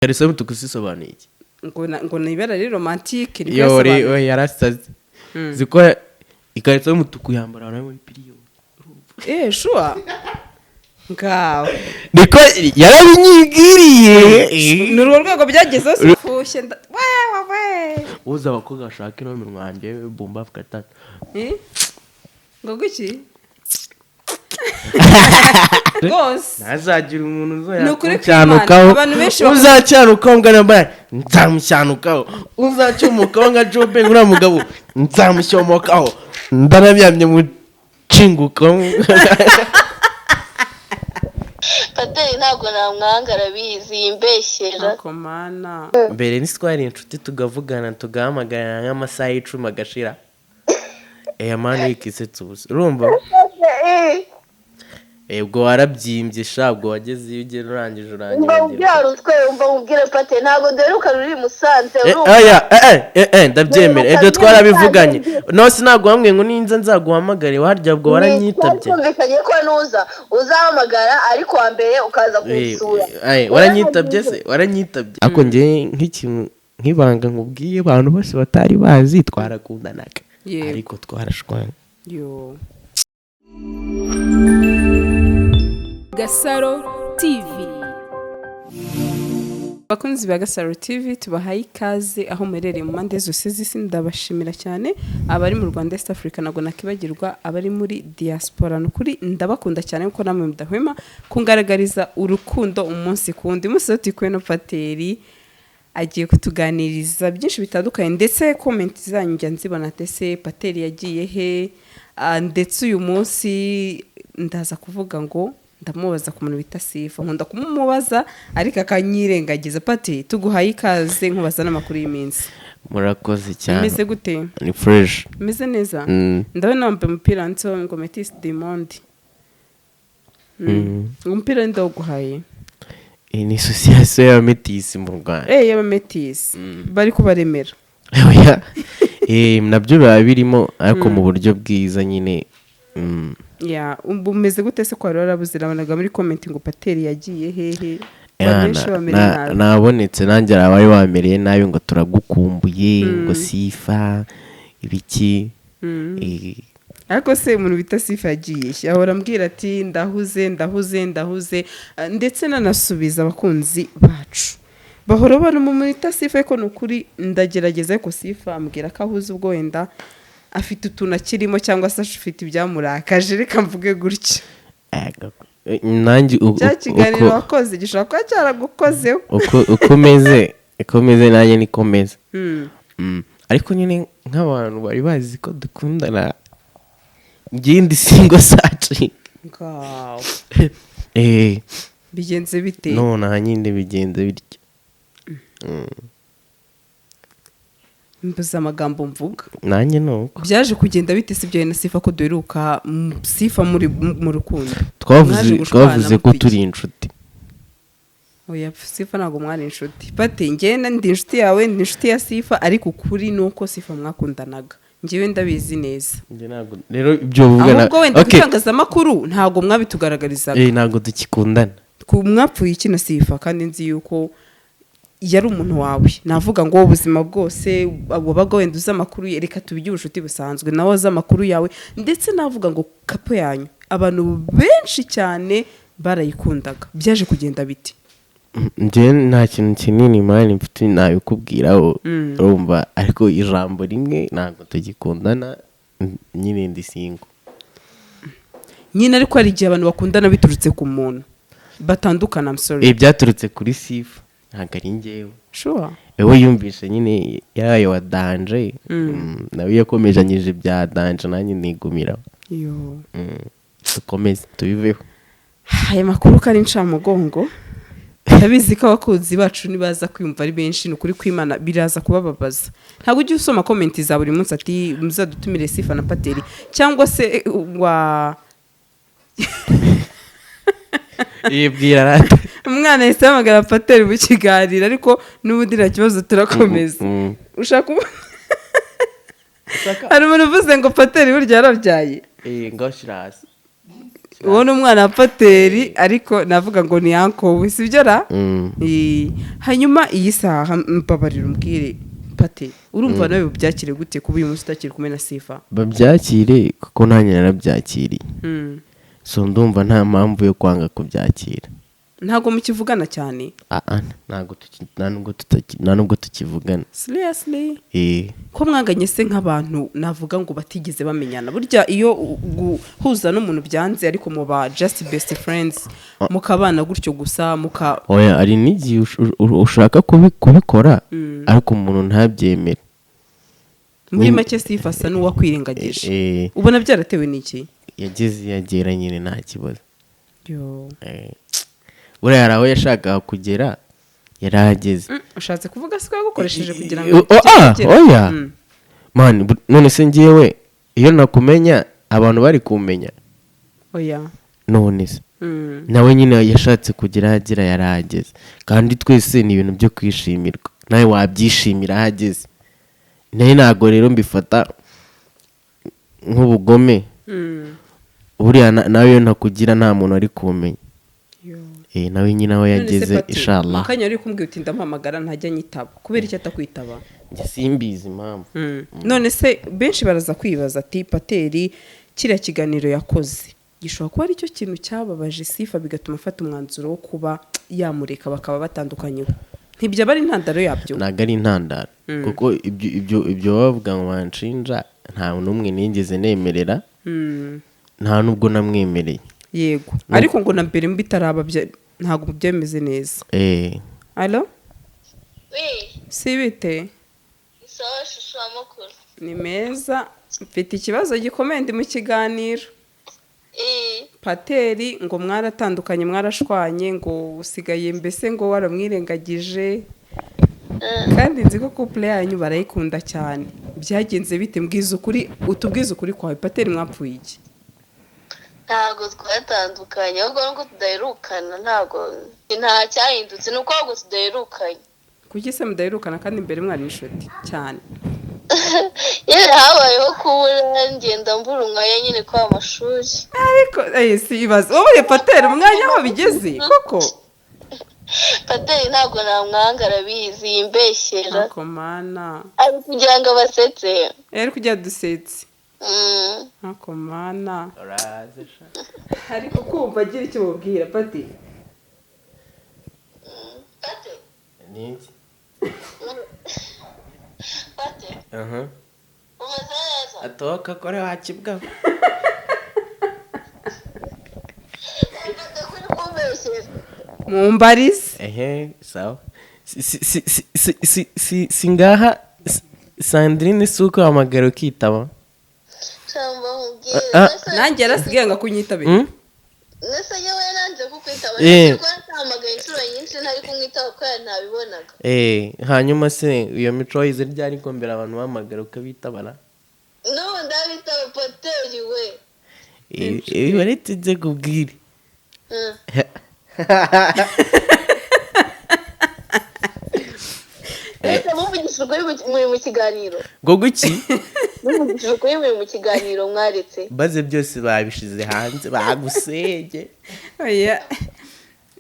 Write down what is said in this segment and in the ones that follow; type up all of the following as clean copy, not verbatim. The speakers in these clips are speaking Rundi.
Ikariso y'umutuku sisobanuye iki? Ngo ni ibara riri romantique, niko Yore. yasobanuye. We yarasaze. Ziko ikariso y'umutuku yambara abantu muri period. Eh, sure, ngaho. Niko yarabinyigiriye. Ni urwo rwego byagezeho, sifushye wewe we. Uzi abakobwa bashaka ino minwa yanjye bumba gatatu. Eh? Ngo guki rwose? Ntazagira umuntu Ni ukuri uzayakucyanukaho. kw'Imana, abantu benshi Uzacyanukaho ngana mbaya nzamushyanukaho, uzacyomokaho nka Jobe uriya mugabo nzamushyomokaho, ndanabyamye mucingukaho. Pateri ntabwo namwanga, arabizi, yimbeshyera. Ako Mana. Mbere ntitwari inshuti, tugavugana, tugahamagarana nk'amasaha 10 agashira. Eya mani, wikisetsa ubusa, urumva? Ubwo warabyimbye sha, ubwo wageze iyo ugera urangije Umva. Urangira. Ubyara utwe, umva mubwire Pateri, ntabwo duheruka ruri i Musanze. Urumva? Oya, ndabyemera ibyo. Duheruka Twarabivuganye. Musanze. No sinaguhamwe ngo ninza nzaguhamagare, warya ubwo waranyitabye. Twumvikanye ko nuza uzahamagara, ariko wa mbere ukaza kunsura. Waranyitabye se? Waranyitabye, ariko njye nk'ikintu nk'ibanga nkubwiye abantu bose batari bazi, twarakundanaga. Yego. Ariko twarashwanye. Yo. Gasaro TV. Abakunzi ba Gasaro TV, tubahaye ikaze aho muherereye mu mpande zose z'isi. Ndabashimira cyane abari mu Rwanda, East Africa, ntabwo nakibagirwa abari muri diaspora. Ni ukuri ndabakunda cyane kuko namwe mudahwema kungaragariza urukundo umunsi ku wundi. Umunsi rero turi kumwe na Pateri, agiye kutuganiriza byinshi bitandukanye, ndetse comment zanyu njya nzibona ati: "Ese Pateri yagiye he?" Ah, ndetse uyu munsi ndaza kuvuga ngo ndamubaza ku muntu bita Sifa. Nkunda kumumubaza ariko akanyirengagiza. Pati, tuguhaye ikaze, nkubaza n'amakuru y'iminsi. Murakoze cyane. Umeze gute? Ni fresh. Umeze neza? Mm. Ndabona wambaye umupira wanditseho ngo "Métis du monde". Umupira ndawuguhaye. Iyi ni association y'abametisi mu Rwanda. Eh, y'abametisi bari kubaremera. Oya. Nabyo biba birimo, ariko mu buryo bwiza nyine. Ya, ubu umeze gute se ko wari warabuze? Nabonaga muri comment ngo: "Pateri yagiye hehe?" Ya, Abantu benshi bamereye nabi. Nabonetse nanjye. Hari abari bamereye nabi ngo turagukumbuye, ngo Sifa ibiki. Ariko se umuntu bita Sifa yagiye he? Ahora ambwira ati: "Ndahuze, ndahuze, ndahuze." Ah, ndetse nanasubiza abakunzi bacu bahora bari mu bita Sifa, ariko ni ukuri ndagerageza, ariko Sifa ambwira ko ahuze. Ubwo wenda afite utuntu akirimo cyangwa se afite ibyamurakaje, reka mvuge gutyo. Ego. Nanjye Cya kiganiro wakoze gishobora kuba cyaragukozeho. Uko meze nanjye niko meze. Ariko nyine nk'abantu bari bazi ko dukundana, njye ndi single searching. Ngaho. Eh. Bigenze bite? Nonaha nyine bigenze bityo. Mbuze amagambo mvuga. Nanjye ni uko. Byaje kugenda bite si ibyo na Sifa, ko duheruka Sifa muri mu rukundo? Twavuze Mwaje gushwana twavuze ko mupfa iki? turi inshuti. Oya, Sifa ntabwo mwari inshuti. Pati, njyewe ndi inshuti yawe, ndi inshuti ya Sifa, ariko ukuri ni uko Sifa mwakundanaga, njyewe ndabizi neza. Njye ntabwo rero ibyo uvuga Ahubwo wenda ku Okay. itangazamakuru ntabwo mwabitugaragarizaga. Ntabwo dukikundana. Mwapfuye iki na Sifa, kandi nzi yuko yari umuntu wawe, navuga ngo ubuzima bwose wabaga wenda uzi amakuru ye, reka tubigire ubucuti busanzwe, nawe azi amakuru yawe, ndetse navuga ngo couple yanyu abantu benshi cyane barayikundaga. Byaje kugenda biti? Njye nta kintu kinini mani mfite nabikubwiraho, urumva, ariko ijambo rimwe, ntabwo tugikundana nyine, ndi single. Nyine ariko hari igihe abantu bakundana biturutse ku muntu batandukana, I'm sorry. Byaturutse kuri Sifa, ntabwo ari njyewe. Sure? We yumvise nyine yaraye wa danger. Nawe yakomejanyije bya danger, nanjye nigumiraho. Yo. Dukomeze tubiveho. Aya makuru ko ari incamugongo, ndabizi ko abakunzi bacu nibaza kwiyumva ari benshi, ni ukuri kw'Imana biraza kubababaza. Ntabwo ujya usoma comment za buri munsi ati: "Muzadutumire Sifa na Pateri," cyangwa se wa Yibwira rata. Umwana yahise ahamagara Pateri mu kiganiro, ariko n'ubundi nta kibazo, turakomeza. Ushaka kuba hari umuntu uvuze ngo: "Pateri burya yarabyaye." Ngaho shyira hasi. Uwo ni umwana wa Pateri, ariko navuga ngo ni uncle we, sibyo ra? Mm. Hanyuma iyi saha, mbabarira umbwire, Pate, urumva nawe byakire gute kuba uyu munsi utakiri kumwe na Sifa? Babyakire, kuko nanjye narabyakiriye. So ndumva nta mpamvu yo kwanga kubyakira. Ntabwo mukivugana cyane? Ah, ah, nta nubwo tukivugana. Seriously? Eh. Ko mwanganye se nk'abantu navuga ngo batigeze bamenyana? Burya iyo guhuza n'umuntu byanze, ariko muba just best friends, mukabana gutyo gusa, muka Oya, hari n'igihe ushaka kubikora, ariko umuntu ntabyemere. Muri make, Sifa asa n'uwakwirengagije. Eh. Ubona byaratewe n'iki? Yageze iyo agera nyine, nta kibazo. Yo. Eh, buriya hari aho yashakaga kugera, yarahageze. Ushatse kuvuga se ko yagukoresheje kugira ngo Oh, ah, ugere? Oya. Man, none se ngewe iyo nakumenya, abantu bari kumenya? Oya. None se nawe nyine yashatse kugera aho agera, yarahageze, kandi twese ni ibintu byo kwishimirwa, nawe wabyishimira aho ageze. Nawe ntabwo rero mbifata nk'ubugome. Buriya nawe iyo ntakugira, nta muntu ari kumenya. Yo. Eh, nawe nyine aho None se yageze. Pati, Inshallah. mu kanya wari kumbwira uti ndamuhamagara ntajya anyitaba. Kubera icyo atakwitaba? Njye simbizi impamvu. None se benshi baraza kwibaza ati Pateri kiriya kiganiro yakoze gishobora kuba aricyo kintu cyababaje Sifa, bigatuma afata umwanzuro wo kuba yamureka bakaba batandukanye? Ntibyaba ari intandaro yabyo? Ntabwo ari intandaro, kuko ibyo bavuga ngo banshinja, nta n'umwe nigeze nemerera, nta n'ubwo namwemereye. Yego, ariko ngo na mbere bitaraba ntabwo byemeze neza. Eh. Alo? Oui. Si bite? Sawa shusho, amakuru? Ni meza. Mfite ikibazo gikomeye, ndi mu kiganiro. Eh. Pateri ngo mwaratandukanye, mwarashwanye, ngo usigaye mbese ngo waramwirengagije, kandi nzi ko couple yanyu barayikunda cyane. Byagenze bite? Mbwiza ukuri, utubwize ukuri kwawe. Pateri mwapfuye iki? Ntabwo twatandukanye, ahubwo nuko tudaherukana. Ntabwo, nta cyahindutse, ni uko ahubwo tudaherukanye. Kuki se mudaherukana kandi mbere mwari inshuti cyane? Yewe, habayeho kubura, ngenda mbura umwanya nyine kwa amashuri. Ariko si ibaze wowe Pateri umwanya aho bigeze koko. Pateri ntabwo namwanga, arabizi, yimbeshyera. Ako Mana. Ari kugira ngo abasetse. Ari kugira dusetse. Ako Mana, ariko kumva agira icyo mubwira, Pati. Pate. Ni iki? Pate. Aha. Umeze neza? Atoka kore wakibwa. Pate, kuri kumbeshyera. Mumbarize. Ehe, sawa. Si si si si si si si si ngaha Sandrine, si uko hamagara ukitaba. Shamba nkubwire. Ah, ah. Nanjye yarasigaye ngo kunyitabira. Nese yewe nanze kukwitaba? Eh. Nese ko ntahamagaye inshuro nyinshi ntari kumwitaba kubera ntabibonaga. Eh, hanyuma se iyo mico wayize ryari, ko mbere abantu bahamagara ukabitabara? N'ubu ndabitaba, Pateri we. Eh, eh, baretse nze kubwire. Ese muvugishije ukuri muri mu kiganiro? Ngo guki? Muvugishije ukuri muri mu kiganiro, mwaretse? Maze byose babishize hanze, bagusenge. Oya.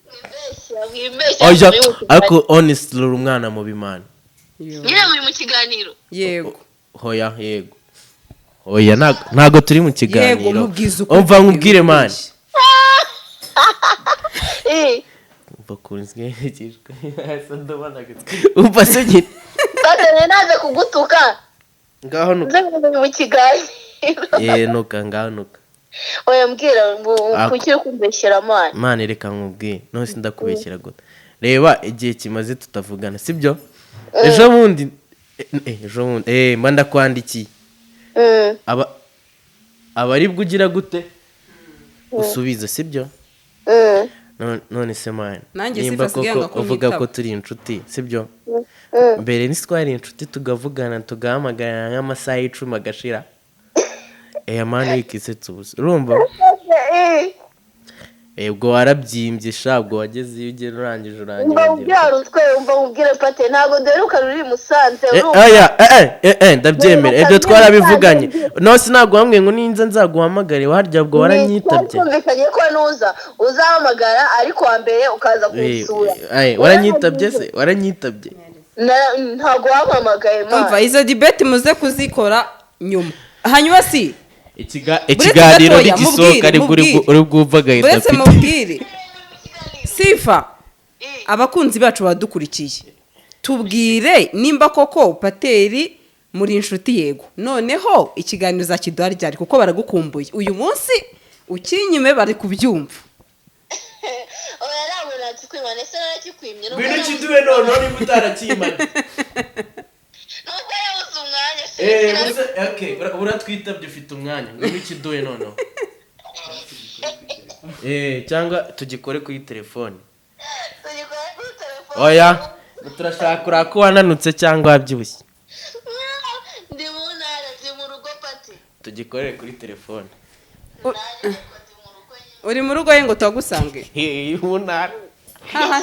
Mwibeshya, mwibeshya. Oya. Muri mu kiganiro. Ariko honestly, uri umwana mubi, man. Yo. Nyine muri mu kiganiro. Yego. Hoya, yego, hoya, ntago turi mu kiganiro. Yego, mubwize ukuri. Umva nkubwire, man. Eh. Umva kunzwe, umva se nyine. Pateri, naje kugutuka. Ngaho nuka. Nze muri mu kiganiro. Eh, nuka, ngaho nuka. Oya, mbwira ngo Ah. kuki uri kumbeshyera, man? Man, reka nkubwire. None se ndakubeshyera gute? Reba igihe kimaze tutavugana, sibyo? Ejo bundi, ejo bundi mba ndakwandikiye. Aba aribwo ugira gute, usubiza, sibyo? None se man, Nanjye nimba Sifa asigaye koko yanga uvuga ko kunyitaba. turi inshuti, sibyo? Mbere ntitwari inshuti, tugavugana, tugahamagarana nk'amasaha 10 agashira? Eya man, wikisetsa ubusa, urumva? Eh. Ubwo warabyimbye sha, ubwo wageze iyo ugera urangije Umva urangira. Ubyara utwe, umva mubwire Pate, ntabwo duheruka ruri i Musanze. Urumva? Oya, ndabyemera ibyo. Duheruka Twarabivuganye. Musanze. No sinaguhamwe ngo ninza nzaguhamagare, warya ubwo waranyitabye. Twumvikanye ko nuza uzahamagara, ariko wa mbere ukaza kunsura. Waranyitabye se? Waranyitabye? Ntabwo wampamagaye. Umva, man. izo debate muze kuzikora nyuma. Hanyuma si Ikiganiro gatoya, nigisohoka mubwire, aribwo mubwire. uri bwumve agahinda Uretse mfite. mubwire Sifa, abakunzi bacu badukurikiye, tubwire nimba koko Pateri muri inshuti. Yego, noneho ikiganiro uzakiduha ryari? Kuko baragukumbuye. Uyu munsi ukinyume bari kubyumva. Oya, ntabwo nakikwima. Ese narakikwimye? Nuko Ngwino ukiduhe noneho niba utarakimanye. Nuko yabuze umwanya. Okay, uratwitabye, ufite umwanya, ngwino ukiduhe noneho. Cyangwa tugikore kuri telefone. Tugikora kuri telefone. Oya, turashaka kureba ko wananutse cyangwa wabyibushye. Ndi mu ntara, ndi mu rugo, Pati. Tugikorere kuri telefone. Nanjye ariko ndi mu rugo nyine. Uri mu rugo ye ngo tuhagusange? Mu ntara. Haha.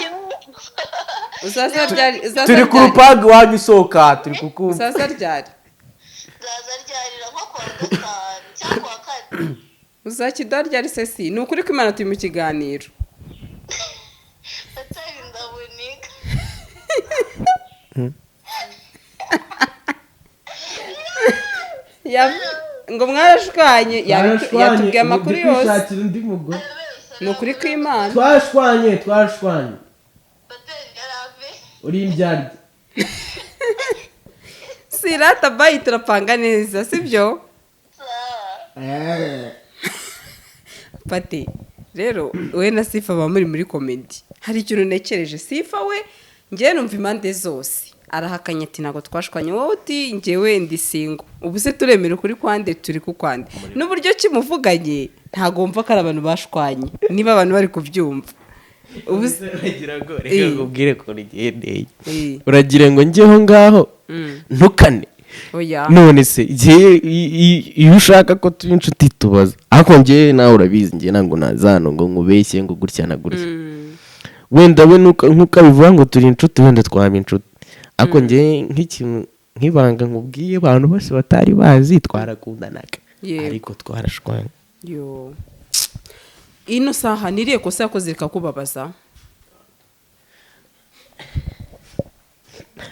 Uzaza ryari? Uzaza Turi ku ryari? rupangu iwanyu, usohoka turi kukumva. Uzaza ryari? Nzaza ryarira nko kuwa gatanu cyangwa kuwa kane. Uzakiduha ryari se? Si ni ukuri ko Imana, turi mu kiganiro. Pateri, ndabunika. Ngo mwarashwanye, yatubwiye amakuru yose. Undi mugore. Ni ukuri kw'Imana. Twashwanye, twashwanye. Pateri yarave. Uri indyarya. Sirata bayi, turapanga neza, sibyo? Sawa. Pate, rero we na Sifa baba muri comedy. Hari ikintu ntekereje. Sifa we, njyewe numva impande zose. Arahakanye ati ntabwo twashwanye, wowe uti njyewe ndi single. Ubu se turemera ukuri kwande, turi kukwande? N'uburyo kimuvuganye ntabwo wumva ko ari abantu bashwanye, niba abantu bari kubyumva ubu se. Uragira ngo reka nkubwire ukuntu igendeye. Eh. Uragira ngo njyeho ngaho ntukane? Oya. None se njyewe iyo ushaka ko tuba inshuti tubaza, ariko njyewe nawe urabizi, njyewe ntabwo naza hano ngo nkubeshye ngo gutya na gutya. Wenda we nk'uko abivuga ngo turi inshuti, wenda twaba inshuti, ariko njyewe nk'ikintu nk'ibanga nkubwiye abantu bose batari bazi, twarakundanaga. Yego. Ariko twarashwanye. Yo, ino saha niriye kosa yakoze rikakubabaza,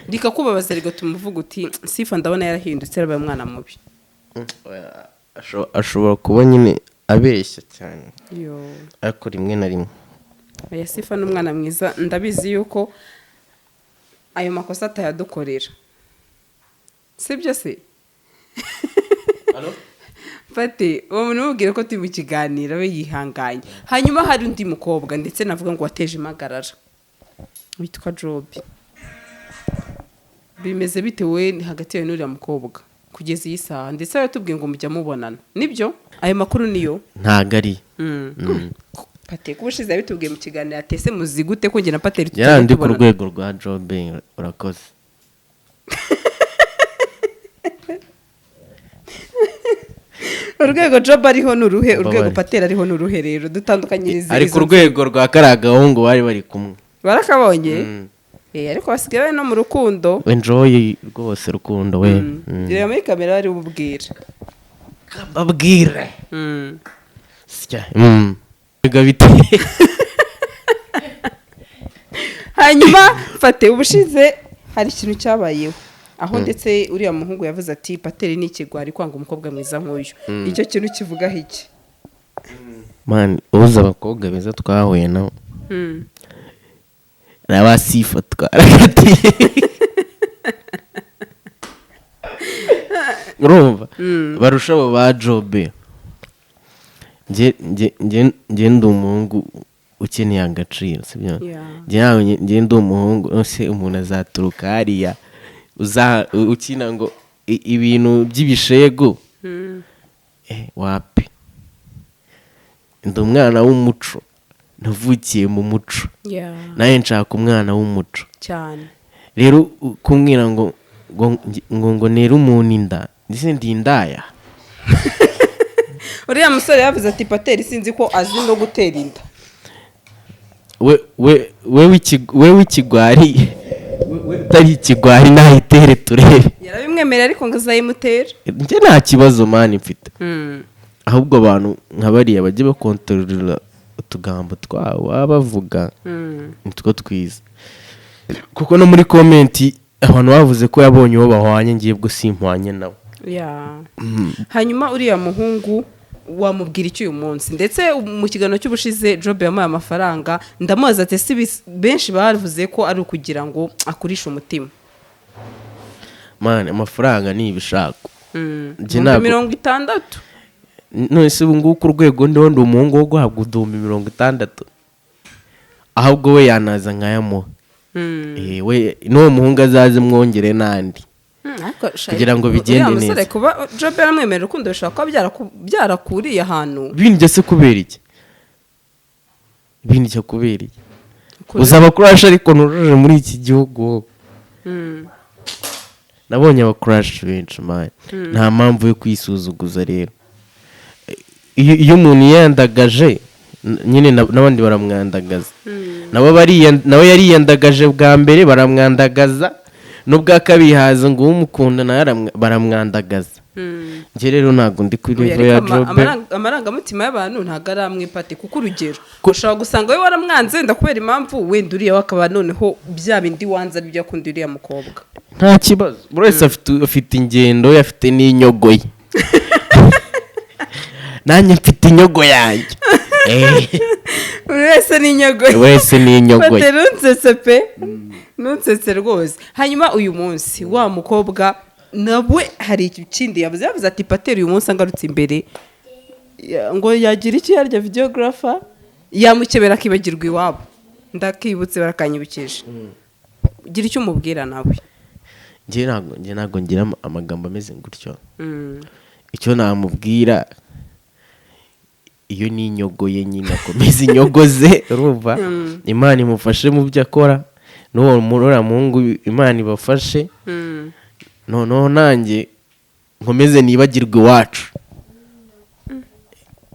rikakubabaza, rigatuma uvuga uti Sifa ndabona yarahindutse, yarabaye umwana mubi. Ashobora kuba nyine abeshya cyane, Yo. ariko rimwe na rimwe. Oya, Sifa ni umwana mwiza, ndabizi yuko ayo makosa atayadukorera, sibyo se? Fate uwo muntu umubwire ko turi mu kiganiro, abe yihanganye. Hanyuma hari undi mukobwa ndetse navuga ngo wateje impagarara witwa Jobi. Bimeze bitewe hagati yawe n'uriya mukobwa kugeza iyi saha? Ndetse yatubwiye ngo mujya mubonana, nibyo? Ayo makuru niyo? Ntabwo ari. Pate, kuba ushize yabitubwiye mu kiganiro atese muzi gute ko njye na Pateri tutajya Yarandi ku tubonana? rwego rwa Jobe, urakoze. Urwego Job ariho ni uruhe? Urwego Mbabarira. Pateri ariho ni uruhe? Rero dutandukanyirize Ari izo ku rwego rwa kariya gahungu bari bari kumwe. Barakabonye. Mm. Ariko basigaye bari no mu rukundo. Enjoy rwose rukundo we. Reba muri kamera bari bubwire. Babwire. Sya. Biga bite? Hanyuma fate, ubushize hari ikintu cyabayeho aho ndetse uriya muhungu yavuze ati Pateri ni ikigwari kwanga umukobwa mwiza nk'uyu. Icyo kintu kivugaho iki? Man, ubuze abakobwa beza twahuye nabo n'abasifa twarakatiye, urumva barusha abo ba Jobe. Njye ndi umuhungu ukeneye agaciro, sibyo? Yeah. Njye nawe njye ndi umuhungu ese umuntu azaturuka hariya uza ukina ngo ibintu by'ibishegu. Wapi, ndi umwana w'umuco, navukiye mu muco. Nawe nshaka umwana w'umuco. Cyane. Rero kumbwira ngo nere umuntu inda, ndetse ndi indaya? Uriya musore yavuze ati Pateri sinzi ko azi no gutera inda. We w'ikigwari, we utari ikigwari, nayitere turebe. Yarabimwemerera ariko ngo azayimutera. Njye nta kibazo, man, mfite. Ahubwo abantu nka bariya bajye bakontorora utugambo twabo baba bavuga, nitwo twiza, kuko no muri comment abantu bavuze ko yabonye uwo bahwanye. Ngiye bwo simpwanye nawe. Ya. Hanyuma uriya muhungu wamubwira iki uyu munsi? Ndetse mu kiganiro cy'ubushize Job yamuhaye amafaranga, ndamubaza ati: "Ese benshi bavuze ko ari ukugira ngo akurishe umutima?" Man, amafaranga ni ibishako. Njye 60,000. None se ubu ngubu ku rwego ndiho, ndi umuhungu wo guhabwa 60,000? Ahubwo we yanaza nkayamuha. We n'uwo muhungu azaze mwongere n'andi Ariko kugira ngo bigende uriya musore neza. Kuba Job yaramwemerera urukundo bishobora kuba byarakuriye ahantu. Bindya se kubera iki? Bindya kubera iki? Uzaba crush ariko ntujuje muri iki gihugu wowe. Nabonye aba crush benshi, man, nta mpamvu yo kwisuzuguza. Rero iyo umuntu yiyandagaje, nyine n'abandi baramwandagaza. Nabo nawe yariyandagaje bwa mbere baramwandagaza, n'ubwa kabiri haza ngo umukunda nawe baramwandagaza. Njye rero ntabwo ndi kuri Oya, level ya ariko Jobe. amarangamutima y'abantu ntabwo ari amwe, Pati, kuko urugero ushobora gusanga we waramwanze wenda kubera impamvu, wenda uriya we akaba noneho bya bindi wanze ari byo akunda uriya mukobwa. Nta kibazo, buri wese afite ingendo ye, afite n'inyogo ye. Nanjye mfite inyogo yanjye. Buri wese n'inyogo ye. Buri wese n'inyogo ye. Pate, ntunsetse pe, ntunsetse rwose. Hanyuma uyu munsi wa mukobwa nawe hari ikindi yavuze. Yavuze ati: "Pateri uyu munsi angarutse imbere ngo yagira icyo yarya videographer yamukebera akibagirwa iwabo." Ndakibutse, barakanyibukije. Gira icyo umubwira nawe. Njye ntabwo ngira amagambo ameze gutyo. Icyo namubwira, iyo ni inyogo ye nyine, akomeza inyogo ze, urumva? Imana imufashe mu byo akora, n'uwo uriya muhungu Imana ibafashe. Noneho nanjye nkomeze nibagirwe iwacu.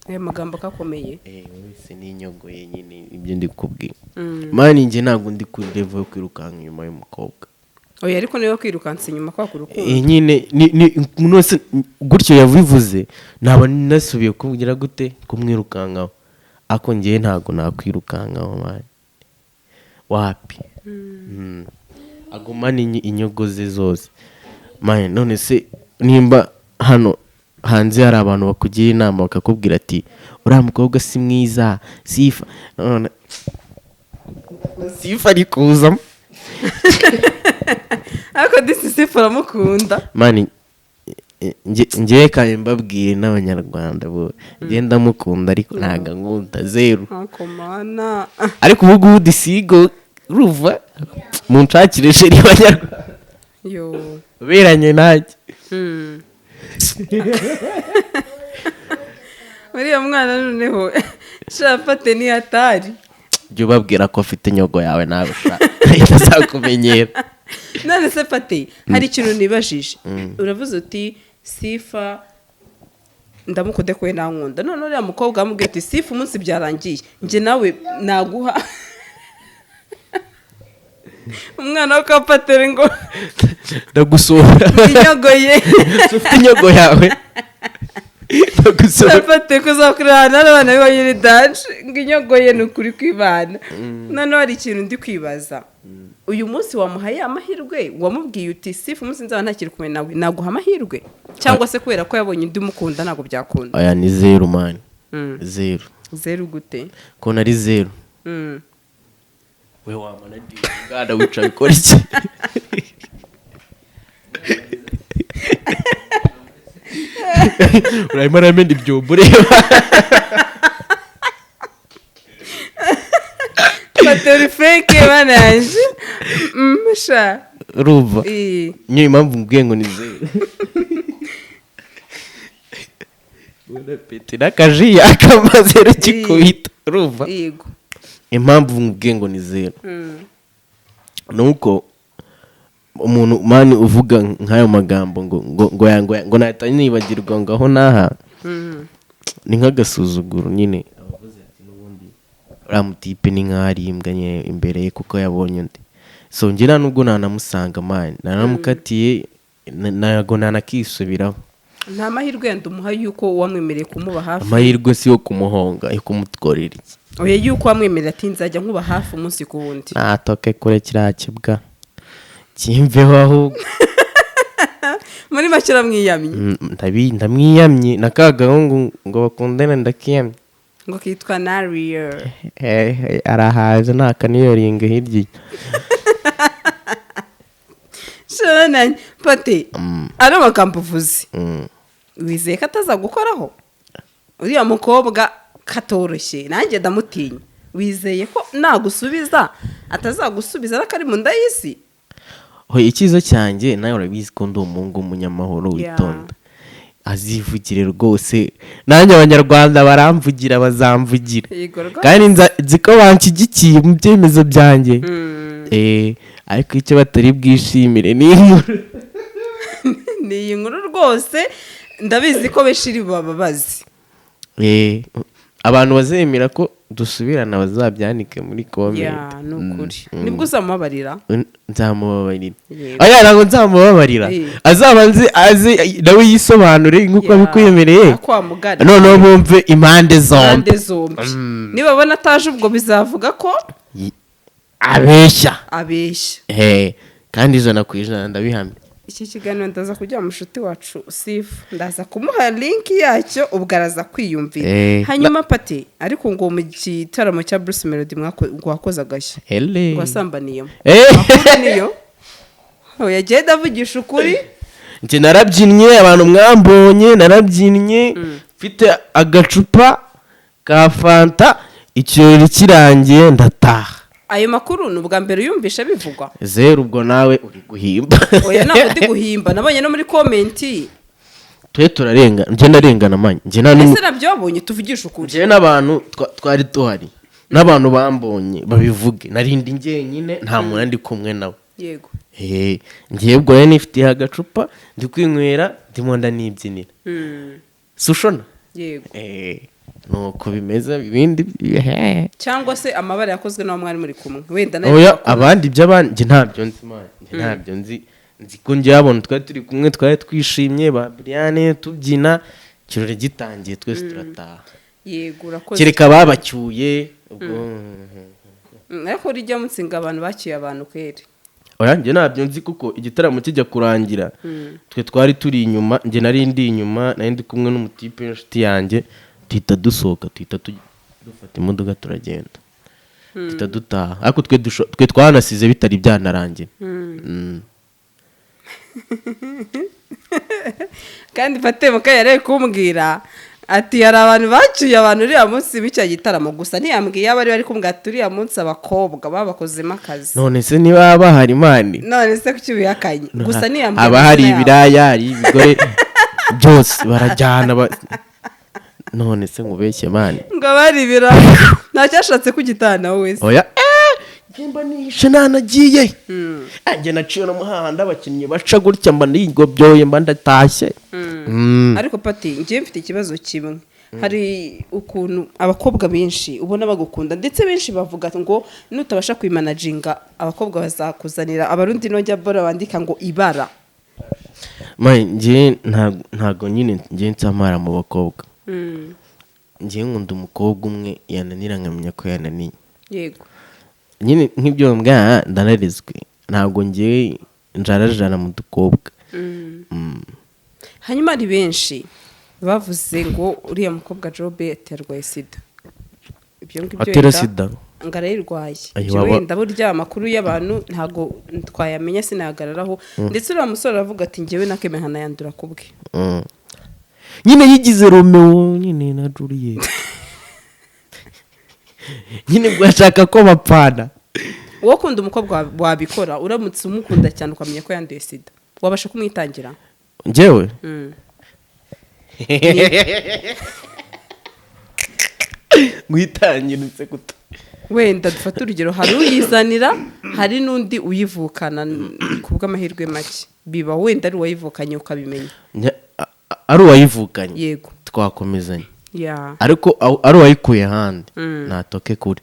Ayo magambo akakomeye. Wese n'inyogo ye nyine, ibyo ndi kubwira. Man, njye ntabwo ndi kuri level yo kwirukanka inyuma y'umukobwa. Oya, ariko niba kwirukansa inyuma kwaka urukundo. Nyine ni umuntu wese gutyo yabivuze, naba nasubiye kugira gute kumwirukankaho, ariko njyewe ntabwo nakwirukankaho, man, wapi. Agumane inyogo ze zose, man. None se nimba hano hanze hari abantu bakugira inama bakakubwira ati: "Uriya mukobwa si mwiza, sifa," none sifa ari kuzamo. Ariko disi sifa uramukunda. Man, njyewe kandi mbabwiye n'Abanyarwanda bo, njye ndamukunda ariko ntabwo ankunda, zeru. Ntakomana. Ariko ubu ngubu disigo ruva munshakire chéri, Banyarwanda yo uberanye nanjye. Uriya mwana noneho shafate ni hatari. Jya ubabwira ko afite inyogo yawe nawe ushaka itazakumenyera. None se Fate, hari ikintu nibajije. Uravuze uti: "Sifa ndamukunde ko we nankunda." None uriya mukobwa amubwiye uti: "Sifa umunsi byarangiye, njye nawe naguha umwana wo kwa Pateri," ngo Ndagusohora. Inyogo ye. Ufite inyogo yawe, ndagusohora. Fate, kuzakurira ahantu hari abana b'ibanyiri danje ngo inyogo ye, ni ukuri kw'Imana. Noneho hari ikintu ndi kwibaza: uyu munsi wamuhaye amahirwe? Wamubwiye uti: "Sifa umunsi nzaba ntakiri kumwe nawe, naguha amahirwe," cyangwa se kubera ko yabonye undi umukunda ntabwo byakunda? Aya ni zeru, man. Zeru. Zeru gute? Ko ari zeru. We wamana bwana wicaye ukora iki? Urarimo aramena ibyombo ureba. Fateri feke bana yanjye. Sha. Urumva niyo impamvu mbwiye ngo ni zeru. Peti n'akaji yakama zeru kikubita, urumva? Yego. Impamvu mbwiye ngo ni zeru ni uko umuntu, man, uvuga nk'ayo magambo ngo nahita nibagirwa ngo aho n'aha, ni nk'agasuzuguro nyine. Abavuze ati: "N'ubundi Uriya mutipe ni nk'aho ari imbwa nyine imbere ye, kuko yabonye undi. So njye nta nubwo nanamusanga, man, naramukatiye, ntago nanakisubiraho. Nta mahirwe yandi umuha yuko wamwemereye kumuba hafi? Amahirwe si yo kumuhonga, yo kumutworera iki? Oya, yuko wamwemerera ati: "Nzajya nkuba hafi umunsi ku wundi." Natoke kure, kiriya kibwa kimveho ahubwo. Muri make uramwiyamye? Ndamwiyamye na ka gahungu ngo bakundane, ndakiyamye. Ngo kitwa Nariyo? Arahaza nta kaniyoringa hirya. Shana pate, ari amagambo uvuze. Wizeye ko atazagukoraho? Uriya mukobwa katoroshye, nanjye ndamutinya. Wizeye ko nagusubiza atazagusubiza, ariko ari mu nda y'isi? Oya, icyiza cyanjye nawe urabizi ko ndi umuhungu w'umunyamahoro, witonda. Azivugire rwose, nanjye Abanyarwanda baramvugira, bazamvugira. Yego rwose. Kandi nzi ko banshyigikiye mu byemezo byanjye. Ariko icyo batari bwishimire ni inkuru. Ni iyi nkuru rwose, ndabizi ko benshi iri bubababaze. Abantu bazemera ko dusubirana bazabyandike muri comment. Ya, ni ukuri, nibwo uzamubabarira. Nzamubabarira. Yego. Oya, ntabwo nzamubabarira. Azabanze aze nawe yisobanure nk'uko abikwemereye. Akwamugana. Noneho bumve impande zombi. Impande zombi. Nibabona ataje, ubwo bizavuga ko abeshya. Abeshya. Kandi 100% ndabihamya. Iki kiganiro ndaza kujya mushuti wacu Sifu, ndaza kumuha link yacyo, ubwo araza kwiyumvira. Hanyuma pati, ariko ngo mu gitaramo cya Bruce Melody ngo wakoze agashya. Hele. Ngo wasambaniyemo. Eh. Amakuru niyo? Oya, agenda avugisha ukuri. Njye narabyinnye, abantu mwambonye narabyinnye mfite agacupa ka Fanta, ikirori kirangiye ndataha. Ayo makuru ni ubwa mbere uyumvishe bivugwa? Zeru, ubwo nawe uri guhimba. Oya, ntabwo ndi guhimba, nabonye no muri comment. Twe turarenga, njye ndarengana, man, njye nta n'umwe. Ese nabyo wabonye? Tuvugishe ukuri. Njyewe n'abantu twari duhari n'abantu bambonye babivuge, narindi njyenyine, nta muntu ndi kumwe nawe. Ngewe ubwo rero nifitiye agacupa, ndi kwinywera, ndimo ndanibyinira. Si ushona? Yego. Nuko bimeze, ibindi Cyangwa se amabara yakozwe n'uwo mwari muri kumwe wenda nayo. Oya, abandi iby'abandi njye ntabyo nzi, man, njye ntabyo nzi. Nzi ko njye abantu twari turi kumwe twari twishimye, ba Brian, tubyina, ikirori gitangiye twese turataha. Yego, urakoze. Kereka babacyuye ubwo. Ariko rijya mutsinga abantu bacyuye abantu kweri? Oya, njye ntabyo nzi, kuko igitaramo kijya kurangira twe twari turi inyuma, njye nari ndi inyuma, nari ndi kumwe n'umutipe w'inshuti yanjye, tuhita dusohoka, tuhita dufata imodoka turagenda, tuhita dutaha, ariko twe twanasize bitari byanarangira. Kandi Fatemuka yari ari kumbwira ati hari abantu bacyuye abantu uriya munsi w'icyo gitaramo, gusa ntiyambwiye abo ari bari kumbwira ati uriya munsi abakobwa babakozemo akazi. None se niba bahari, man? None se kuki ubihakanye? Gusa ntiyambwiye Haba hari amazina yabo. ibiraya, hari ibigore, byose barajyana none se ngubeshye, man? Ngo bari ibiraya, ntacyashatse kugitana wowe se? Oya, njye mba nihishe, nanagiye. Njye naciye no muhanda abakinnyi baca gutya, mba nigobyoye, mba ndatashye. Ariko pati, njyewe mfite ikibazo kimwe. Hari ukuntu abakobwa benshi ubona bagukunda, ndetse benshi bavuga ngo nutabasha kwimanaginga abakobwa bazakuzanira Abarundi, nojya bora bandika ngo ibara. Man, njye ntago nyine njye nsamara mu bakobwa. Njye nkunda umukobwa umwe, yananira nkamenya ko yananiye. Nyine nk'ibyo mbwa ndanarizwe, ntabwo njye njarajara mu dukobwa. Hanyuma hari benshi bavuze ngo uriya mukobwa Jobe aterwaye sida, ibyo ngibyo Atera wenda sida? Ngo arayirwaye. Ayo, Ibyo wenda burya amakuru y'abantu ntabwo twayamenya, sinahagararaho. Ndetse uriya musore aravuga ati njyewe nakemeye nkanayandura ku bwe. Nyine yigize Romeo nyine na Juliet nyine, ngo ashaka ko bapfana. Wowe ukunda umukobwa wabikora? Uramutse umukunda cyane ukamenya ko yanduye sida, wabasha kumwitangira? Njyewe ngwitangiritse kuta. Wenda dufate urugero, hari uyizanira, hari n'undi uyivukana ku bw'amahirwe make biba wenda ari uwayivukanye ukabimenya. Ari uwayivukanye, Yego. twakomezanya. Ya. Ariko ari uwayikuye ahandi, natoke kure.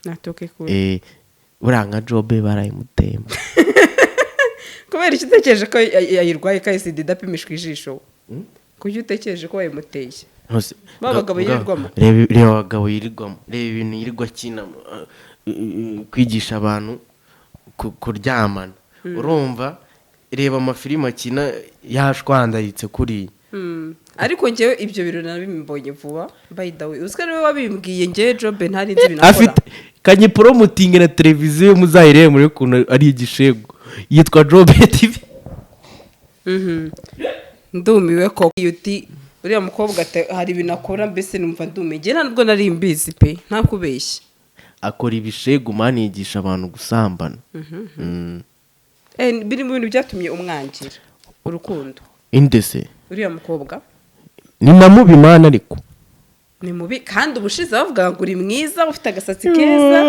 Natoke kure. Buriya nka Jobe barayimutema. Kubera icyo utekereje ko yayirwaye ka SIDA idapimishwa ijisho? Kuki utekereje ko wayimuteye? Ba bagabo yirirwamo? Reba abagabo yirirwamo, reba ibintu yirirwa akina, kwigisha abantu kuryamana, urumva? Reba amafilimi akina yashwandaritse kuriya. Ariko njyewe ibyo bintu nabimbonye vuba, by the way. Uzi ko ariwe wabimbwiye? Njyewe Jobe ntari nzi ibintu akora. Afite kanyiporomotinge na televiziyo, muzayirebe muri ukuntu ari igishego, yitwa Jobe TV. Ndumiwe koko. Iyo uti uriya mukobwa hari ibintu akora, mbese numva ndumiwe. Njye nta nubwo nari mbizi pe, ntakubeshye. Akora ibishegu man, yigisha abantu gusambana. Biri mu bintu byatumye umwangira urukundo? Indese? Uriya mukobwa. Ni na mubi man, ariko Ni mubi, kandi ubushize bavugaga ngo uri mwiza, ufite agasatsi keza.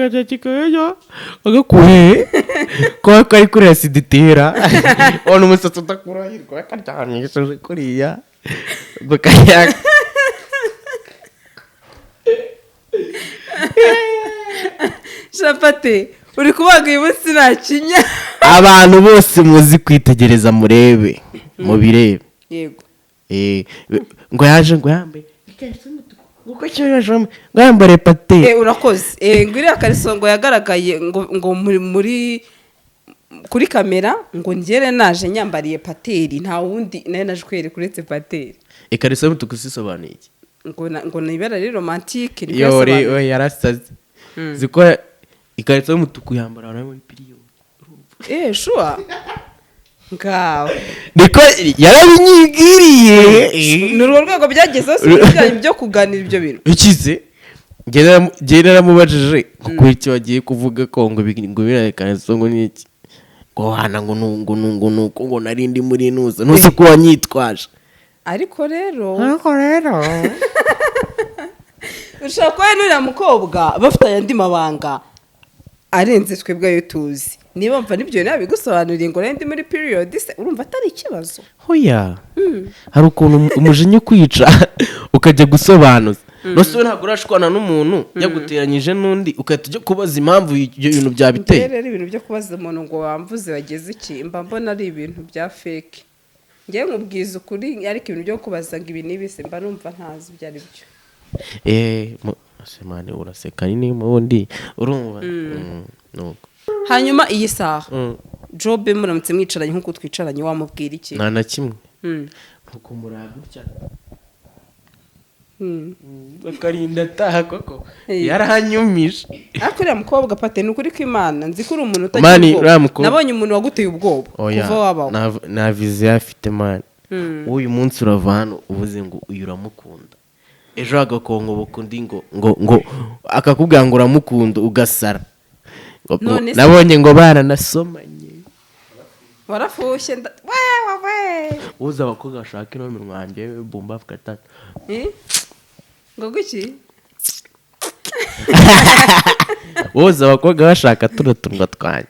Agasatsi keza agakuye kuba kari kuriya sida itera, ubona umusatsi udakura, hirwa akaryamishije kuriya bakaya. Shapati, uri kubaga uyu munsi, nta kinya. Abantu bose muzi kwitegereza, murebe, mubirebe. Yego. Ngo yaje ngo yambaye ngo cyo ngo yambare pate. Urakoze. Ngo iriya kariso ngo yagaragaye ngo muri kuri kamera, ngo ngere naje nyambariye pateri, nta wundi nayo naje kwereka uretse pateri. Ikariso y'umutuku sisobanuye iki? Ngo ni ibara riri romantique, niko Yore. yasobanuye. We yarasaze ziko ikariso y'umutuku yambara abantu muri period. Sure, ngawe. Niko yarabinyibwiriye. Ni urwo rwego byagezeho, si ibintu byanyu byo kuganira ibyo bintu. Ikize njye naramubajije ngo kuri icyo bagiye kuvuga ko ngo ngo biriya ikariso ngo ni iki, ngo wana ngo ngo ngo nuko ngo nari ndi muri nuza ntuzi ko wanyitwaje. Ariko rero Ariko rero ushobora kuba n'uriya mukobwa bafitanye andi mabanga arenze twebwe ayo tuzi. Niba mva n'ibyo nabigusobanuriye ngo nari ndi muri period se, urumva atari ikibazo? Hoya, hari ukuntu umujinya ukwica ukajya gusobanuza. Nose wowe ntabwo urashwana n'umuntu yaguteranyije n'undi, ugahita ujya kubaza impamvu ibyo bintu byabiteye? Njyewe rero ibintu byo kubaza umuntu ngo wamvuze wageze iki, mba mbona ari ibintu bya fake. Njyewe nkubwiza ukuri, ariko ibintu byo kubaza ngo ibi n'ibi se, mba numva ntazi ibyo ari byo. Ese man, uraseka ni ubundi urumva nuko. Hanyuma iyi saha, Jobe muramutse mwicaranye nk'uko twicaranye, wamubwira iki? Nta na kimwe, nkuko muraba gutya, bakarinda ataha koko. Yaranyumije. Ariko uriya mukobwa pate, ni ukuri kw'Imana, nzi ko uri umuntu utagira Man, ubwoba. uriya mukobwa- Nabonye umuntu waguteye ubwoba Oya, kuva wabaho. Nta vision afite man. Uyu munsi urava hano uvuze ngo uyu uramukunda, ejo agakongoboka undi ngo akakubwira ngo uramukunda, ugasara. None se- Nabonye ngo baranasomanye. Warafushye wewe we. Uza abakobwa bashaka ino minwa yanjye bumba gatatu. Eh? Ngo guki? Woza abakobwa bashaka tuno tunwa twanjye.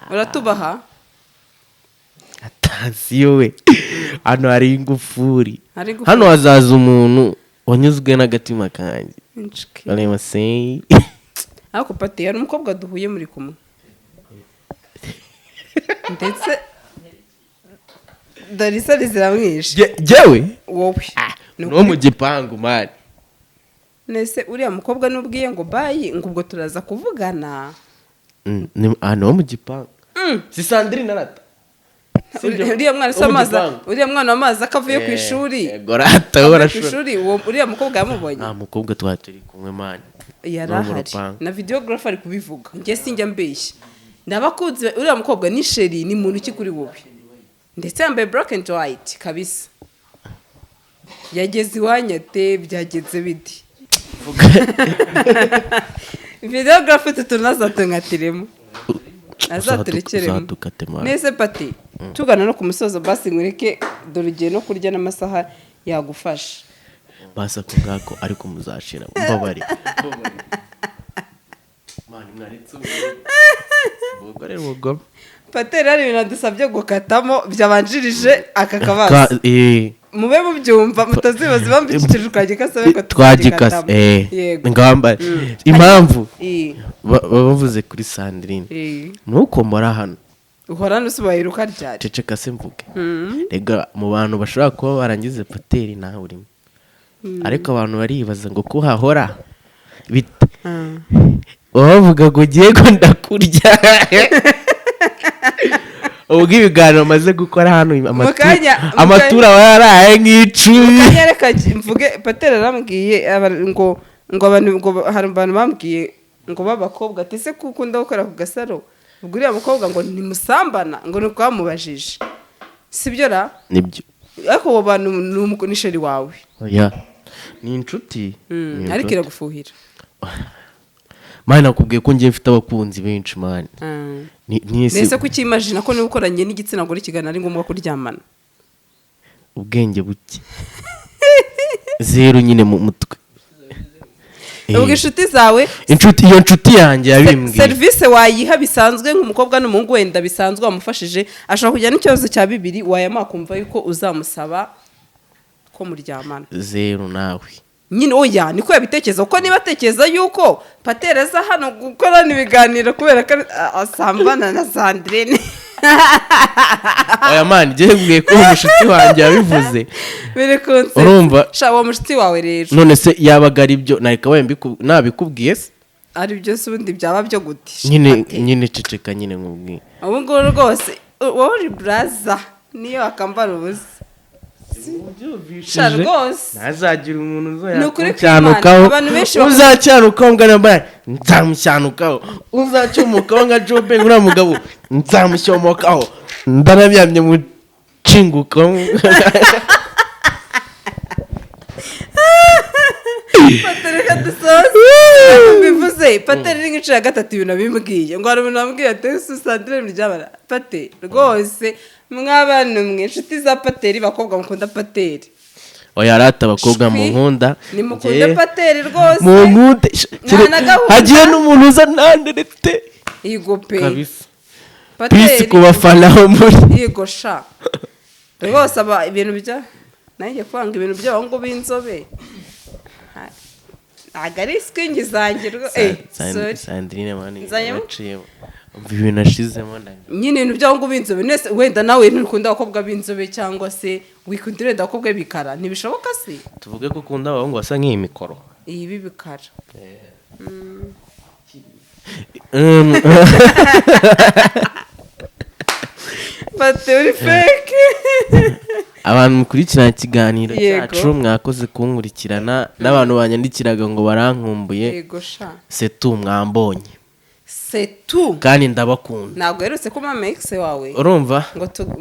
Uratubaha? Attention we, hano hari ingufuri. Hari ingufuri. Hano hazaza umuntu wanyuzwe n'agatima kanjye. Inshike. Barema sei. Ariko pati, hari umukobwa duhuye muri kumwe, ndetse dore isoni ziramwishe. Jyewe? Wowe. Ni No mu gipangu man. Nese uriya mukobwa nubwiye ngo bye, ngo ubwo turaza kuvugana? Ni wo mu gipangu, si Sandrine arata? Sibyo? Uriya mwana se Wo mu amazi gipangu. Uriya mwana w'amazi akavuye ku ishuri. Yego rata. Avuye ku Urashobora ishuri, uwo uriya mukobwa yamubonye? Nta mukobwa twari turi kumwe man. Yari No mu ahari. rupangu. Na videographer ari kubivuga. Njye sinjya mbeshya, ndabakunzi uriya mukobwa ni chéri, ni muntu ki kuri wowe? Ndetse yambaye black and white kabisa. Yageze iwanyu ate? Byagenze biti? Videographer, utu tunazatunkatiremo, azaturekeremo. Uzadukate man. Nese pati, tugana no ku musozo, basi nkureke, dore ugiye no kurya n'amasaha yagufasha. Basi ako ngako, ariko muzashira, mbabare man, mwaretse ubugore ubugome. Pateri, hari ibintu adusabye gukatamo byabanjirije aka kabazo. Mube mubyumva, mutazibaza impamvu iki kintu twagikase, ariko Twagikase. tuzagikatamo. Yego. Ngamba impamvu baba bavuze kuri Sandrine, nuko mbora hano. Uhorana usobanuye ryari? Ceceka se mvuge. Rega mu bantu bashobora kuba barangize pateri nawe urimo, ariko abantu baribaza ngo kuhahora bite? Baba bavuga ngo ugiye ko ndakurya. Ubwo ibiganiro maze gukora hano, amatura aba yaraye nk'icumi. Kanya reka mvuge, pateri arambwiye ngo abantu, ngo hari abantu bambwiye ngo b'abakobwa ati: "Ese ko ukunda gukora ku Gasaro, ubwo uriya mukobwa ngo ntimusambana?" Ngo ni uko bamubajije, sibyo ra? Nibyo. Ariko abo bantu ni chéri wawe? Oya, ni inshuti. Ni Ariko inshuti. iragufuhira. Man, nakubwiye ko ngiye mfite abakunzi benshi, man. Mbese kuki imagina ko niba ukoranye n'igitsina gore ikiganiro ari ngombwa kuryamana? Ubwenge buke, zero nyine mu mutwe. Ubwo inshuti zawe? Inshuti, iyo nshuti yanjye yabimbwiye. Serivisi wayiha bisanzwe nk'umukobwa n'umuhungu, wenda bisanzwe wamufashije, ashobora kugira n'ikibazo cya bibiri, wayamuha akumva yuko uzamusaba ko muryamana. Zero nawe. Nyine oya, niko yabitekereza, kuko niba atekereza yuko pateri aza hano gukorana ibiganiro kubera ko asambana na Sandrine. Oya man, njye mbwiye ko umushuti wanjye yabivuze. Biri kunsetsa. Urumva? Sha, uwo mushuti wawe rero. None se yabaga ari byo, nareka nabikubwiye se? Ari byo se ubundi byaba byo gute? Nyine nyine, ceceka nyine nkubwiye. Ubu ngubu rwose wowe uri buraza, niyo wakambara ubusa. Sha rwose. Ntazagira umuntu Ni ukuri uzayakucyanukaho. kw'Imana, abantu benshi Uzacyanukaho ngana mbaye nzamushyanukaho, uzacyomokaho nka Jobe uriya mugabo nzamushyomokaho, ndanabyamye mucingukaho. Pateri, reka dusoze. Bivuze pateri ni nk'inshuro ya gatatu ibintu abimbwiye, ngo hari umuntu wambwiye ati: "Ese Sandrine muryamana?" Pateri rwose, mw'abantu mwe inshuti za pateri, bakobwa mukunda pateri. Oya rata, abakobwa mu Shwi. nkunda. Nimukunde Njye- pateri rwose. Mu nkunde. Nta na gahunda. Hagiye n'umuntu uza nanderete. Yego pe. Kabisa. Pateri. Peace ku bafana bo muri Yego sha rwose, aba ibintu bya nanjye kwanga ibintu by'abahungu b'inzobe ntabwo ari swingi zanjye sorry. Sandrine man. Nzanyemo? Yaciyemo, umva ibintu ashizemo. Nyine ibintu by'abahungu b'inzobe nese wenda nawe ntukunda abakobwa b'inzobe, cyangwa se wikundira wenda abakobwa b'ibikara, ntibishoboka se? Tuvuge ko ukunda abahungu basa nk'iyi mikoro. Iyi b'ibikara. Bate uri fake. Abantu mukurikirana ikiganiro Yego. cyacu, mwakoze kunkurikirana, n'abantu banyandikiraga ngo barankumbuye. Yego sha. Setu, mwambonye. Setu. Kandi ndabakunda. Ntabwo uherutse ko mama ex wawe Urumva?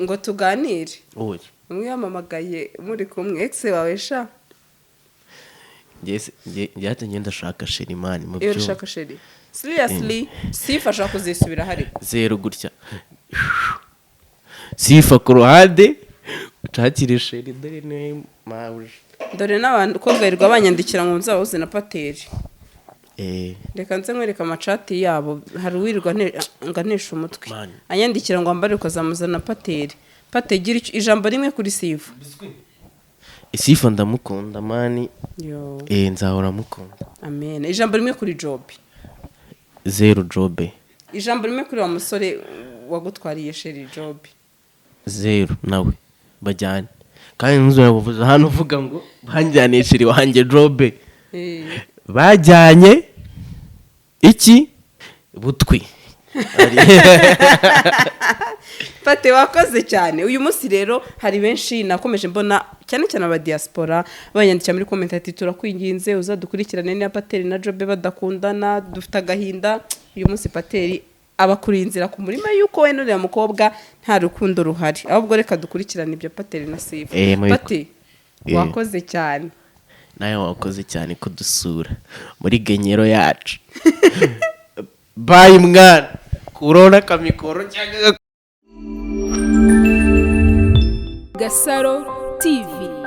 ngo tuganire. Oya. Umwe yamamagaye muri kumwe, ex wawe sha. Njye hato ngenda ndashaka chéri, man, mu Iyo byumba. ushaka chéri, seriously, sifa ashobora kuzisubira hari. Zero gutya, sifa ku ruhande, ucakire chéri, dore niwe mabuja. Dore n'abakobwa birirwa banyandikira ngo nzabahuze na pateri. Reka nze nkwereke amacati yabo. Hari uwirirwa ngo aneshe umutwe. Man. Anyandikira ngo wambare ukazamuzana na pateri. Pateri, gira ijambo rimwe kuri sifa. Sifa ndamukunda, man. Yo. Nzahora mukunda. Amen. Ijambo rimwe kuri Jobe. Zero Jobe. Ijambo rimwe kuri wa musore wagutwariye chéri Jobe. Zero nawe, bajyane, kandi ntuzongere hano uvuga ngo banjyaniye chéri wanjye Jobe. Bajyanye iki butwi. Pate, wakoze cyane uyu munsi. Rero hari benshi nakomeje mbona, cyane cyane aba diaspora, banyandikira muri comment ati: "Turakwinginze uzadukurikirane niba pateri na Jobe badakundana, dufite agahinda." Uyu munsi pateri abakuriye inzira ku murima y'uko we n'uriya mukobwa nta rukundo ruhari, ahubwo reka dukurikirane ibyo pateri na Sifa. Pate, wakoze cyane. Nawe wakoze cyane kudusura muri genyero yacu. Bye mwana, kurona akamikoro cyangwa Gasaro TV.